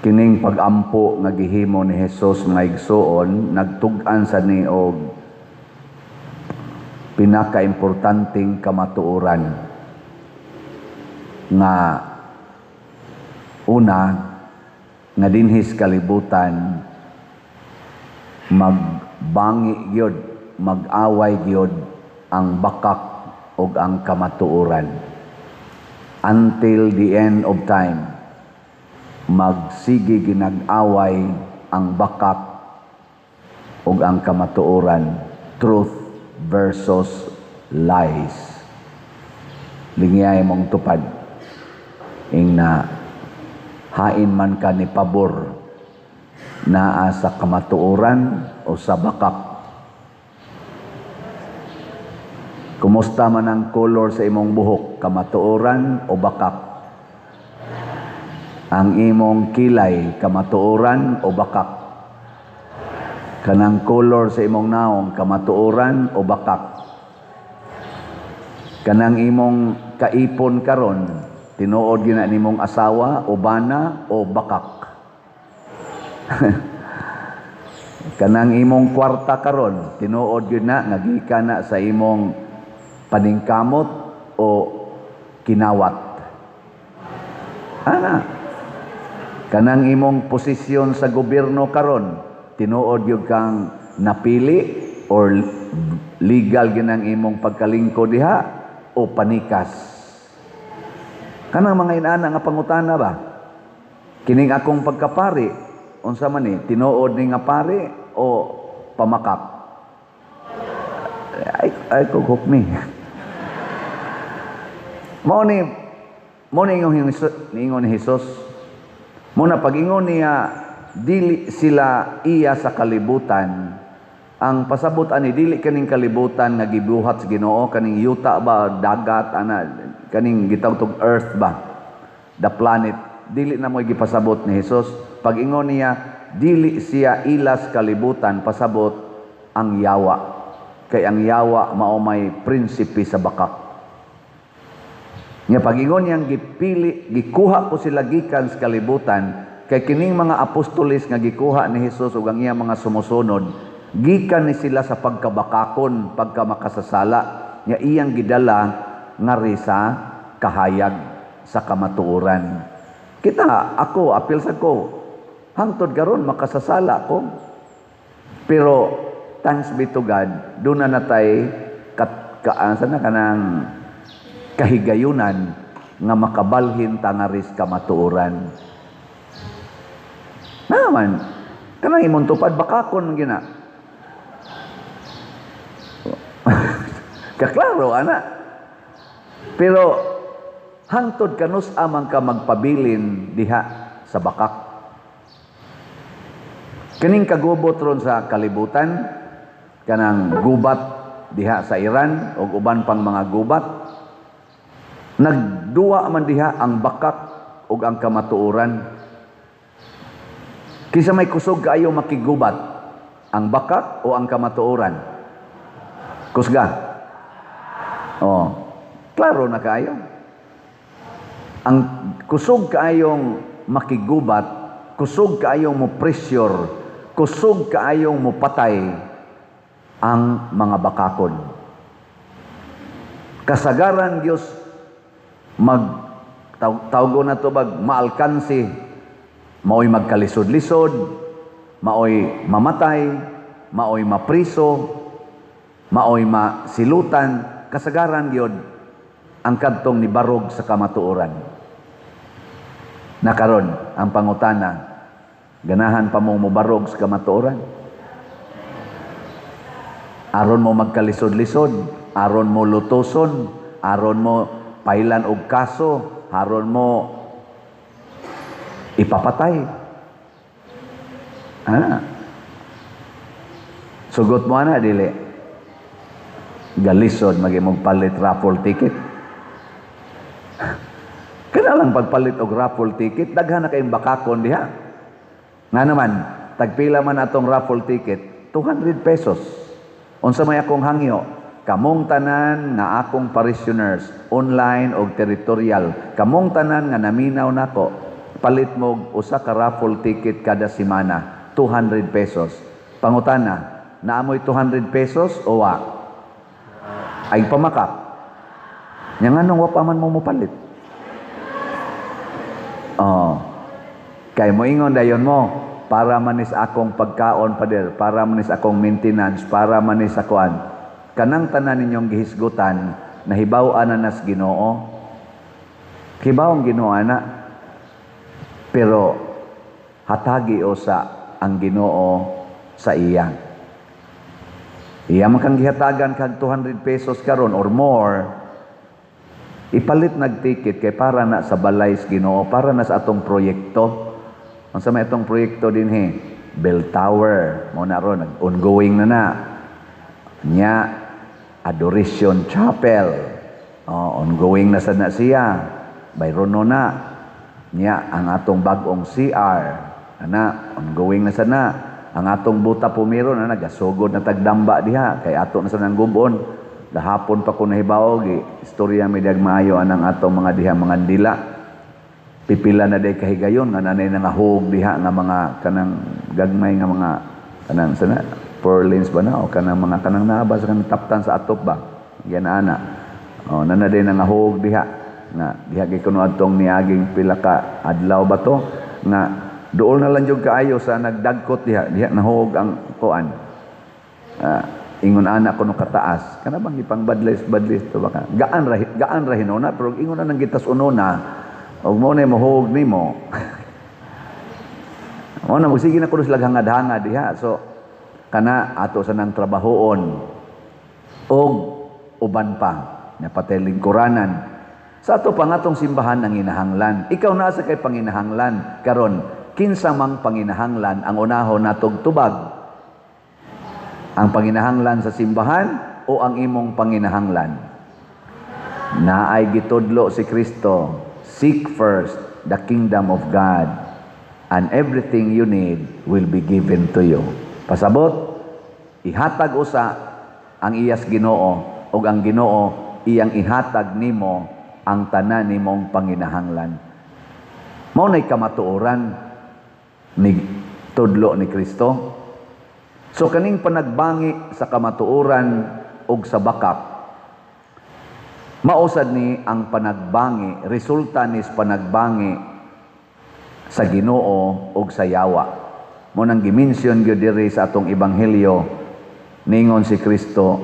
Kining pagampo nga gihimo ni Jesus, mga igsuon, nagtug-an sa ni og pinakaimportanteng kamatuoran nga una, nga dinhis kalibutan magbangi gyud, mag-away gyud ang bakak ug ang kamatuoran. Until the end of time, magsige ginag-away ang bakak ug ang kamatuoran, truth versus lies. Lingyay mong tupad ing na hain man ka ni pabor, naa sa kamatuoran o sa bakak. Kumusta man ang color sa imong buhok, kamatuoran o bakak? Ang imong kilay, kamatuoran o bakak? Kanang color sa imong naong, kamatuoran o bakak? Kanang imong kaipon karon, tinuod gina nimong asawa o bana o bakak? Kanang imong kwarta karon, tinuod gyud na nga gikan na sa imong paningkamot o kinawat? Ana. Kanang imong posisyon sa gobyerno karon, tinuod gyud kang napili or legal ginang imong pagkalingkod diha o panikas? Kanang mga inana nga pangutana ba? Kining akong pagkapari, unsa man ni, tinuod ni nga pari o pamakak? Ay, ay ko hukmi. Mao ni ingon ni Jesus. Mo na pag-ingon niya, dili sila iya sa kalibutan. Ang pasabot ani, dili kaning kalibutan nga gibuhat sa Ginoo, kaning yuta ba, dagat ana, kaning gitawag earth ba, the planet. Dili na mo gipasabot ni Jesus. Pag ingon niya, dili siya ilas kalibutan, pasabot ang yawa. Kay ang yawa mao may prinsipe sa bakak. Nga pag ingon niyang gipili, gikuha ko sila gikan sa kalibutan, kay kining mga apostoles nga gikuha ni Jesus ug ang iyang mga sumusunod, gikan ni sila sa pagkabakakon, pagkamakasasala, nga iyang gidala ngari sa kahayag, sa kamatuoran. Kita, ako, apil sa ko, hangtod karon makasasala ko. Pero thanks be to God, doon na natay kat, ka, na kanang kahigayunan nga makabalhin tangaris kamatuoran. Naman, kanang imong tupad bakakon gina. Kaklaro ana. Pero hangtod kanus amang ka magpabilin diha sa bakak. Kining kagubot ron sa kalibutan, kanang gubat diha sa Iran ug uban pang mga gubat, nagduwa man diha ang bakak ug ang kamatuoran. Kinsa may kusog kaayo makigubat, ang bakak o ang kamatuoran? Kusga. Oh, klaro na kaayo. Ang kusog kaayong makigubat, kusog kaayong mo pressure, kusog kaayong mo patay ang mga bakakon. Kasagaran Dios mag tawgo na to bag maalkansi, maoy magkalisod-lisod, maoy mamatay, maoy mapriso, maoy masilutan. Kasagaran gyud ang kadtong nibarog sa kamatuoran. Nakaron ang pangutana, ganahan pa mong mobarog sa kamatuoran? Aron mo magkalisod-lisod, aron mo lutoson, aron mo pailan og kaso, aron mo ipapatay. Ah. Sugot mo ana, dili? Galisod magimong palit raffle ticket. Kana lang pagpalit og raffle ticket, daghan na kayong bakakon diha. Nga naman, tagpila man atong raffle ticket, 200 pesos. Unsa may akong hangyo? Kamong tanan nga akong parishioners, online o territorial, kamong tanan nga naminaw nako, Palit mo usa ka raffle ticket kada semana, 200 pesos. Pangutana, naa moy 200 pesos o wa? Ay pamakak. Nya nganong wa pa man mo mopalit? Oh. Kay moingon dayon mo, "Para manis akong pagkaon, pader, para manis akong maintenance, para manis akuan." Kanang tanan ninyong gihisgutan, nahibaw-an na nas Ginoo. Hibaw ang Ginoo ana. Pero hatagi usa ang Ginoo sa iya. Iya man kang gihatagan kag 200 pesos karon or more, ipalit nag ticket kay para na sa balay sa Ginoo, para na sa atong proyekto. Unsa may atong proyekto dinhi? Bell Tower, mo na ron nag ongoing na na. Nya Adoration Chapel. Oh, ongoing na sad na siya. Bayrono na. Nya ang atong bag-ong CR. Ana, ongoing na sad na. Ang atong buta pumiro na nagasugod na tagdamba diha kay ato na sa nang gubon. Gahapon pa ko nahibaw gi istorya mi dag maayo anang atong mga diha mga dila. Pipila na day kahigayon nga nanay nangahog diha nga mga kanang gagmay nga mga kanang sana purlins ba na o kanang mga kanang naa ba sa kanang taptan sa atop ba. Yan ana. Oh, nana day nangahog diha nga diha kay kuno adtong niaging pila ka adlaw ba to nga duol na lang jud kaayo sa nagdagkot diha diha nahog ang kuan. Ingon ana kuno kataas kana bang ipang badlis badlis to baka gaan ra hinuna, pero ingon na nang gitas unona og mo na mohog nimo, mo na magsige na kuno sila hangad-hangad diha. So kana ato sa nang trabahoon og uban pa nya pati lingkuranan sa ato pa nga atong simbahan ang inahanglan. Ikaw naa sa kay panginahanglan karon, kinsa mang panginahanglan ang unahon natog tubag? Ang panginahanglan sa simbahan o ang imong panginahanglan? Naay gitudlo si Kristo, "Seek first the kingdom of God and everything you need will be given to you." Pasabot, ihatag usa ang iyas Ginoo ug ang Ginoo iyang ihatag nimo ang tanan nimong panginahanglan. Mao nay kamatuoran ni tudlo ni Kristo. So kaning panagbangi sa kamatuoran ug sa bakak, mausad ni ang panagbangi, resulta nis panagbangi sa Ginoo ug sa yawa. Mo nang gi-mention gyud diri sa atong ebanghelyo, ningon si Kristo,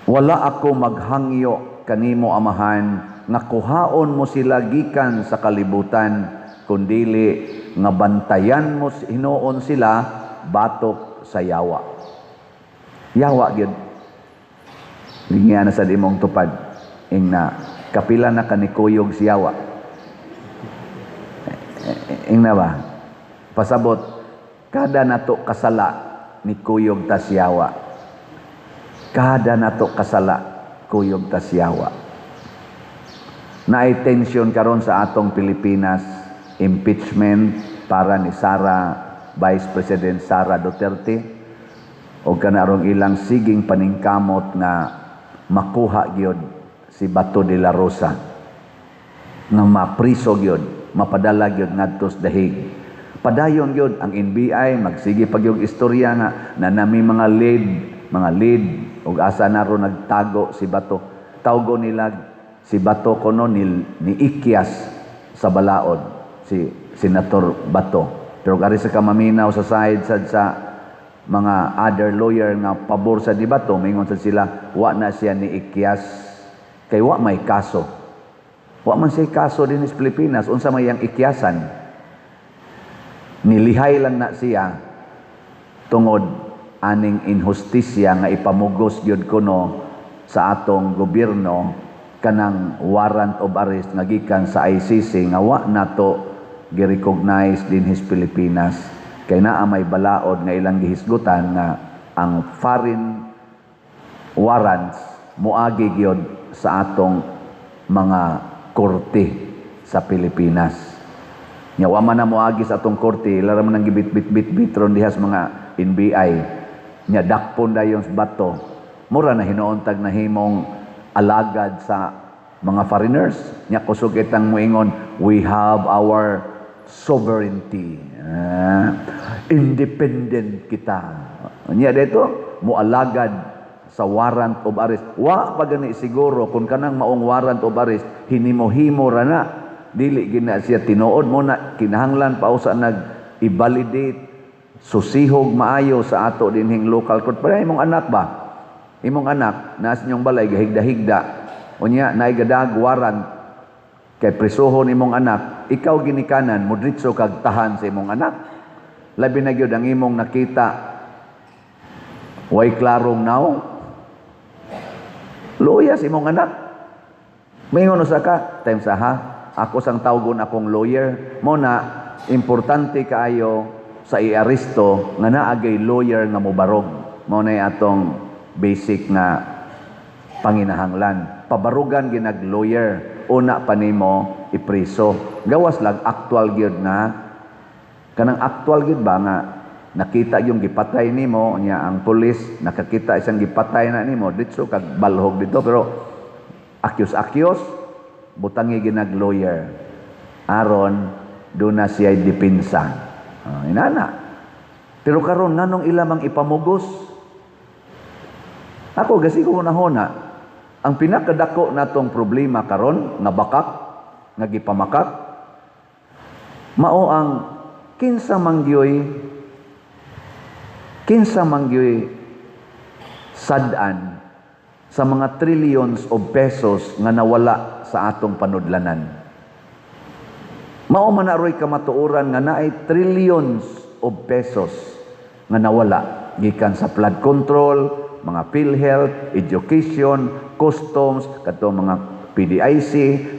"Wala ako maghangyo kanimo, Amahan, nga kuhaon mo sila gikan sa kalibutan, kundili nga bantayan mo hinuon sila batok sa yawa." Yawa gyud. Lingyan na sa imong tupad ing na kapila na kanikuyog si yawa. Ing na ba? Pasabot, kada nato kasala ni kuyog ta siyawa. Kada nato kasala kuyog ta siyawa. Naay tension karon sa atong Pilipinas, impeachment para ni Sara, Vice President Sara Duterte, o kanarong ilang siging paningkamot nga makuha gyud si Bato de la Rosa, nga mapriso gyud, mapadala gyud ngadto sa dahig. Padayon gyud ang NBI magsige pa gyud istorya nga na nami mga lead ug asa na ro nagtago si Bato. Tawgo nila si Bato kuno ni Ikyas sa balaod si Senator Bato. Pero ari sa kamaminaw sa side sad sa mga other lawyer nga pabor sa di Bato, mingon sad sila wa na siya ni Ikyas kay wa may kaso. Wa man siya kaso din sa Pilipinas, unsa may iyang ikyasan? Nilihay lang na siya tungod aning inhustisya nga ipamugos gyud kuno sa atong gobyerno kanang warrant of arrest nga gikan sa ICC nga wa nato gi-recognize dinhi sa Pilipinas kay naa may balaod nga ilang gihisgutan nga ang foreign warrants moagi gyud sa atong mga korte sa Pilipinas. Nya wa man na moagi sa atong korte, ila ra man ang gibit-bit-bit-bit ron diha sa mga NBI. Nya dakpon dayon sa Bato. Mura na hinuon tag nahimong alagad sa Mga foreigners nya, kusog kitang moingon, "We have our sovereignty." Ah, independent kita. Nya dito moalagad sa warrant of arrest. Wa pa gani siguro kung kanang maong warrant of arrest hinimo-himo ra na, dili gina siya tinuod mo na. Kinahanglan pa usa nag i-validate, susihog maayo sa ato dinhing local court. Pero imong anak ba, imong anak nasa inyong balay gahigda-higda, unya naay gadag warrant kay prisuhon imong anak, ikaw ginikanan mo diretso kag tahan sa imong anak? Labi na gyud ang imong nakita way klarong nawong, luya sa imong anak. Maingon usa ka time sa, "Ha, ako sang tawgon akong lawyer." Mo na importante kaayo sa iaresto nga naagay lawyer nga mobarog. Mo na atong basic nga panginahanglan, pabarugan ginag lawyer una pa nimo ipriso, gawas lang actual gyud na kanang actual gyud ba nga nakita yung gipatay nimo. Nya ang pulis nakakita isang gipatay na nimo, ditso kag balhog dito. Pero akyos-akyos, butangi ginag lawyer aron do na siya depensa. Inana. Pero karon, nganong ila mang ipamugos? Ako gasi ko nahona, ang pinakadako natong problema karon nga bakak nga gipamakak mao ang kinsa man gyoy sad-an sa mga trillions of pesos nga nawala sa atong panudlanan. Mao man na ro'y kamatuoran nga naay trillions of pesos nga nawala gikan sa flood control, mga PhilHealth, education, customs, kadto mga PDIC,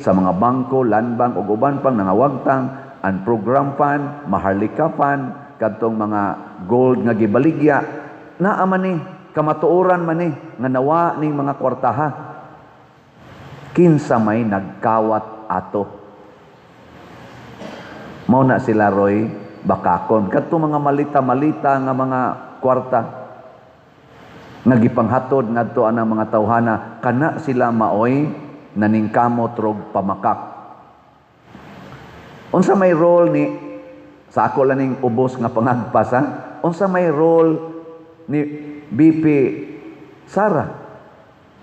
sa mga bangko, Land Bank ug uban pang nangawagtang, unprogrammed fund, Maharlika Fund, kadtong mga gold nga gibaligya, naa man ni kamatuoran man ni nga nawa ning mga kwartaha. Kinsa may nagkawat ato? Mao na sila roy bakakon. Kadto mga malita-malita nga mga kwarta nga gipanghatod ngadto anang mga tawhana, kana sila maoy naningkamot rog pamakak. Unsa may role ni, sa ako lang ning ubos nga pangagpas ha, unsa may role ni VP Sara?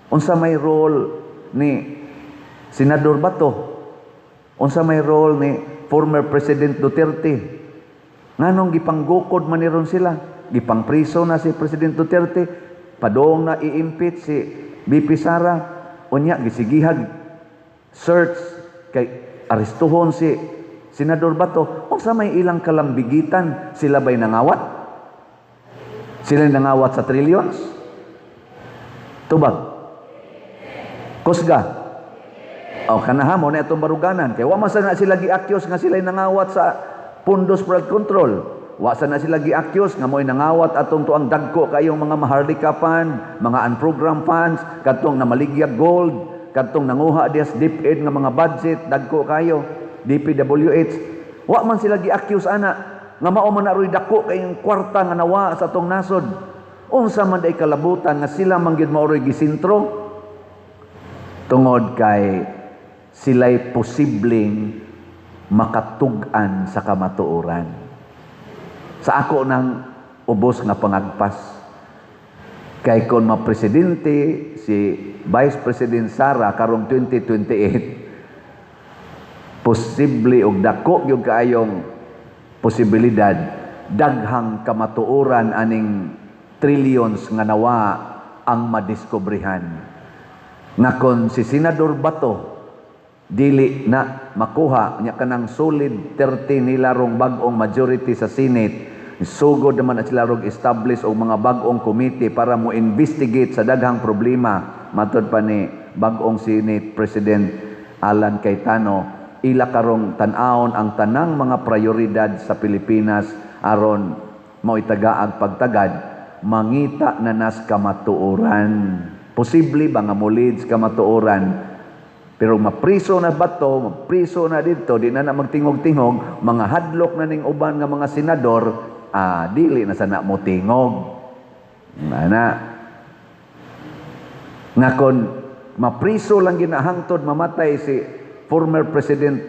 Unsa may role ni Senador Bato? Unsa may role ni former President Duterte? Nganong gipanggukod man ni ron sila? Gipangpriso na si President Duterte, padong na i-impeach si VP Sara, unya gisigihag search kay arestuhon si Senador Bato. Unsa may ilang kalambigitan? Sila ba'y nangawat? Sila nangawat sa trillions? Tubag. Kusga. O kanaha mo na itong baruganan. Kay wa man sa na sila gi-accuse nga sila nangawat sa pundos flood control. Wa sa na sila gi-accuse nga mo'y nangawat atong tuang dagko kayong mga Maharlika Fund, mga unprogrammed funds, kadtong namaligyag gold, kadtong nanguha diya sa DepEd nga mga budget, dagko kayo, DPWH. Wa man sila gi-accuse ana nga mao man na ro'y dako kayong kwarta nga nawa sa atong nasod. Unsa man day kalabutan nga sila man gyud mao ro'y gisintro? Tungod kay sila'y posibleng makatug-an sa kamatuoran. Sa ako ng ubos nga pangagpas. Kay kung mapresidente si Vice President Sara karong 2028, posible og dako gyud kaayong posibilidad daghang kamatuoran aning trillions nga nawa ang madiskobrehan. Nga kon si Senador Bato dili na makuha nya kanang solid 30 nila rong bag-ong majority sa Senate, sugod naman na sila rog establish og mga bag-ong committee para mo investigate sa daghang problema. Matod pa ni bag-ong Senate President Alan Cayetano, ila karong tan-awon ang tanang mga prioridad sa Pilipinas aron mao'y tagaag pagtagad. Mangita na nas kamatuoran. Posible ba nga molid kamatuoran? Pero mapriso na Bato, mapriso na dito, di na na magtingog-tingog, mga hadlok na ning uban nga mga senador, dili na sana mo tingog. Ana. Nga kon mapriso lang ginahangtod mamatay si former President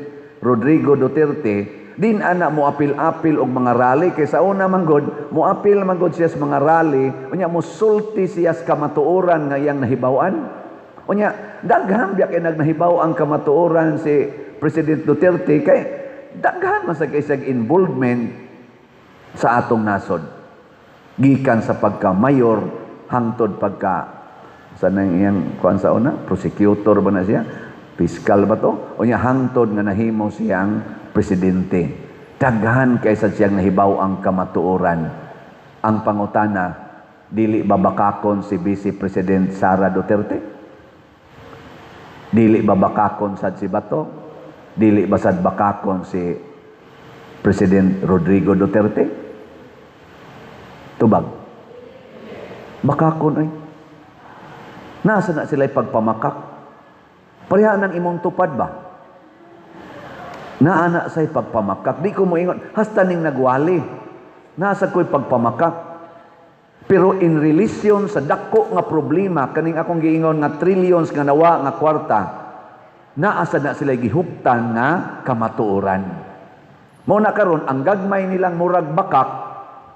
Rodrigo Duterte, din ana mo apil-apil og mga rally, kay sa una man gud mo apil man gud siya sa mga rally, unya mo sulti siya sa kamatuoran nga iyang nahibaw-an. Unya daghan biya kay nagnahibaw ang kamatuoran si President Duterte, kay daghan man sa kay siyang involvement sa atong nasod gikan sa pagka mayor hangtod pagka sa nang iyang kuan sa una, prosecutor ba na siya, fiscal ba to, unya hangtod nga nahimo siyang presidente. Daghan kay sa siyang nahibaw ang kamatuoran. Ang pangutana, dili ba bakakon si Vice President Sara Duterte? Dili ba bakakon sad si Bato? Dili ba sad bakakon si President Rodrigo Duterte? Tubag. Bakakon ay. Nasa na sila pagpamakak? Pareha ng imong tupad ba? Naa na say pagpamakak. Di ko moingon, hasta ning nagwali. Nasa ko'y pagpamakak. Pero in relation sa dako nga problema, kaning akong giingon nga trillions nga nawa nga kwarta, naa sad na sila gihuptan nga kamatuoran. Mao na karon ang gagmay nilang murag bakak,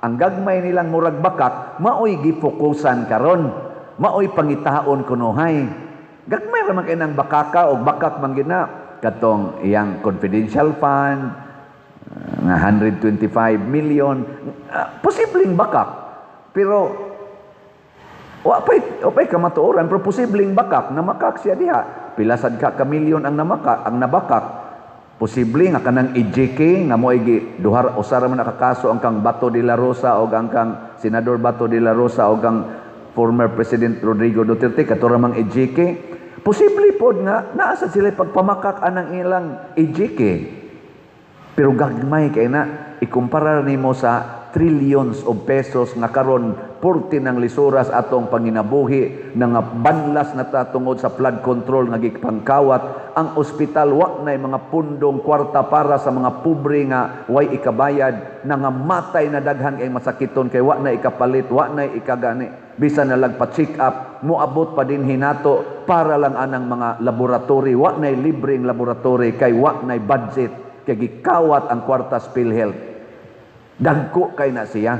ang gagmay nilang murag bakak, maoy gifokusan karon, maoy pangitaon kunuhay. Gagmay ra man kay nang bakaka og bakak man gina katong iyang confidential fund nga 125 million, posibleng bakak. Pero wa pay kamatuoran, pero posibleng bakak, namakak siya diha. Pila sad ka milyon ang namakak, ang nabakak. Posible nga kanang EJK nga mo'y gi duhar usa ra man nakakaso ang kang Bato de la Rosa og ang kang Senador Bato de la Rosa og ang former President Rodrigo Duterte, kato ra mang EJK. Posible pod nga naa sad sila pagpamakak anang ilang EJK. Pero gagmay kay na ikumpara nimo sa trillions of pesos nga karon purti ng lisuras atong panginabuhi, nga banlas na ta tungod sa flood control nga gipangkawat. Ang ospital wa nay mga pundong kwarta para sa mga pobre nga way ikabayad, na nga matay na daghan kay masakiton kay wa na ikapalit, wa na ikagani, bisan na lang pa-check up moabot pa din hinato para lang anang mga laboratory. Wa nay libreng laboratory kay wa nay budget, kay gikawat ang kwarta sa PhilHealth. Dagko kay na siya.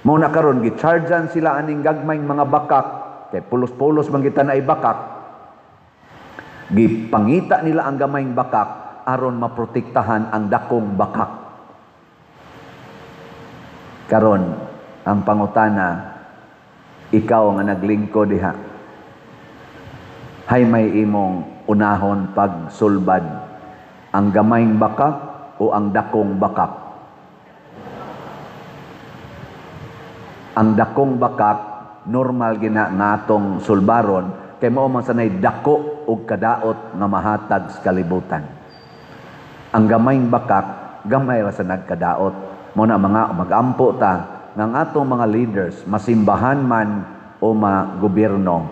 Mao na karon gichargean sila aning gagmayng mga bakak kay pulos-pulos man kita na bakak. Gipangita nila ang gamayng bakak aron maprotektahan ang dakong bakak. Karon ang pangutana, ikaw nga naglingkod diha, hay may imong unahon pagsulbad, ang gamayng bakak o ang dakong bakak? Ang dakong bakak normal gina nga atong sulbaron kay mao man sanay dako og kadaot nga mahatag sa kalibutan. Ang gamayng bakak gamay ra sa nagkadaot. Mao na mga magampo ta nga ang atong mga leaders, masimbahan man o magobyerno,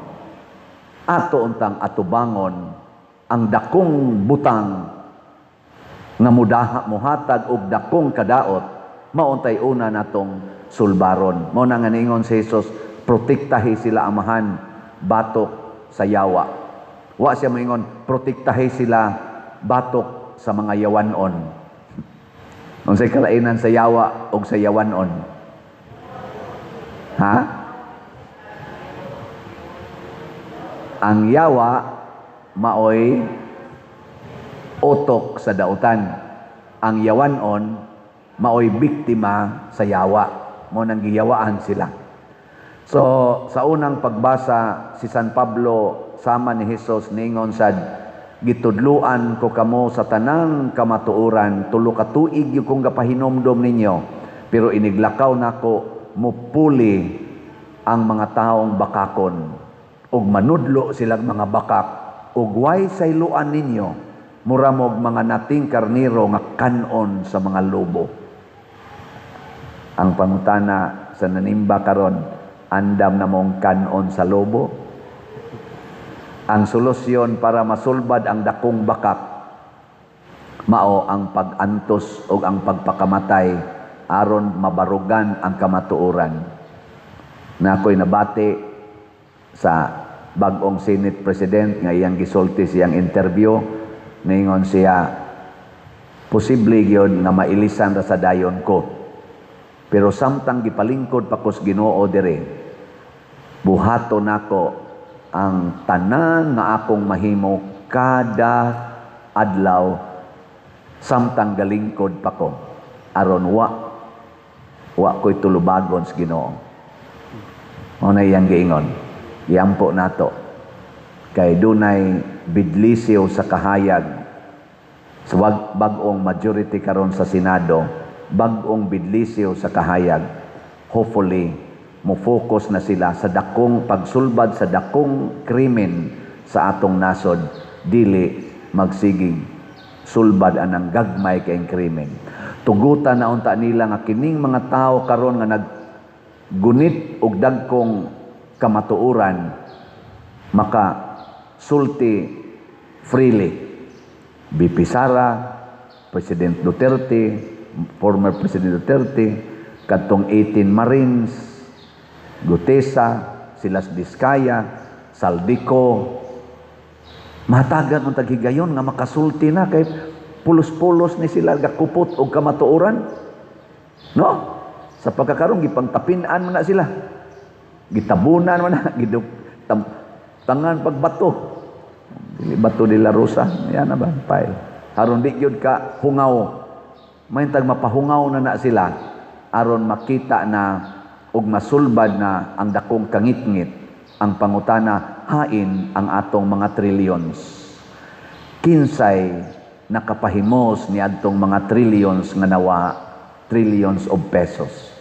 ato untang atubangon ang dakong butang nga mudaha mohatag og dakong kadaot, mauntay una natong sulbaron. Mao na nga niingon si Jesus, protektahi sila Amahan batok sa yawa. Wa siya moingon protektahi sila batok sa mga yawanon. Unsay kalainan sa yawa og sa yawanon? Ha? Ang yawa maoy utok sa dautan. Ang yawanon maoy biktima sa yawa. Mo nang giyawaan sila. So, sa unang pagbasa, si San Pablo sama ni Jesus ningon sad, gitudluan ko kamo sa tanang kamatuoran, tulo ka tuig yung kong gapahinomdom ninyo, pero iniglakaw nako mupuli ang mga taong bakakon ug manudlo silang mga bakak ug way sayloan ninyo, mura mog mga nating karniro nga kanon sa mga lobo. Ang pangutana sa nanimba karon, andam na mong kanon sa lobo? Ang solusyon para masulbad ang dakong bakak mao ang pag-antos o ang pagpakamatay aron mabarugan ang kamatuoran. Na ako'y nabati sa bag-ong Senate President nga iyang gisulti siyang interview, ningon siya, "Posible gyud nga mailisan ra sa dayon ko. Pero samtang gipalingkod pa ko sa Ginoo dire, buhaton nako ang tanan nga akong mahimo kada adlaw samtang galingkod pa ko aron wa ko'y tulubagon sa Ginoo." Mao na iyang giingon. Giampo nato kay dunay bidlisiw sa kahayag sa bag-ong majority karon sa Senado, bag-ong bidlisiw sa kahayag. Hopefully mo focus na sila sa dakong pagsulbad sa dakong krimen sa atong nasod, dili magsigig sulbad anang gagmay kay krimen. Tugutan na unta nila nga kining mga tao karon nga naggunit og dagkong kamatuoran maka sulti freely. VP Sara, President Duterte, former President Duterte, kadtong 18 Marines, Guteza, silas Diskaya, Zaldy Co, mahatagan ang taghigayon nga makasulti na kay pulos-pulos ni sila gakupot og kamatuoran. No? Sa pagkakaroon, gipangtapin-an man na sila. Gitabunan man na, gidup, tangan pagbato. Dili bato de la Rosa, yan na ba? File. Aron di gyud ka hungaw. Mayntag mapahungaw na na sila aron makita na ug masulbad na ang dakong kangitngit, ang pangutana, hain ang atong mga trillions? Kinsay nakapahimos ni adtong mga trillions nga nawa, trillions of pesos?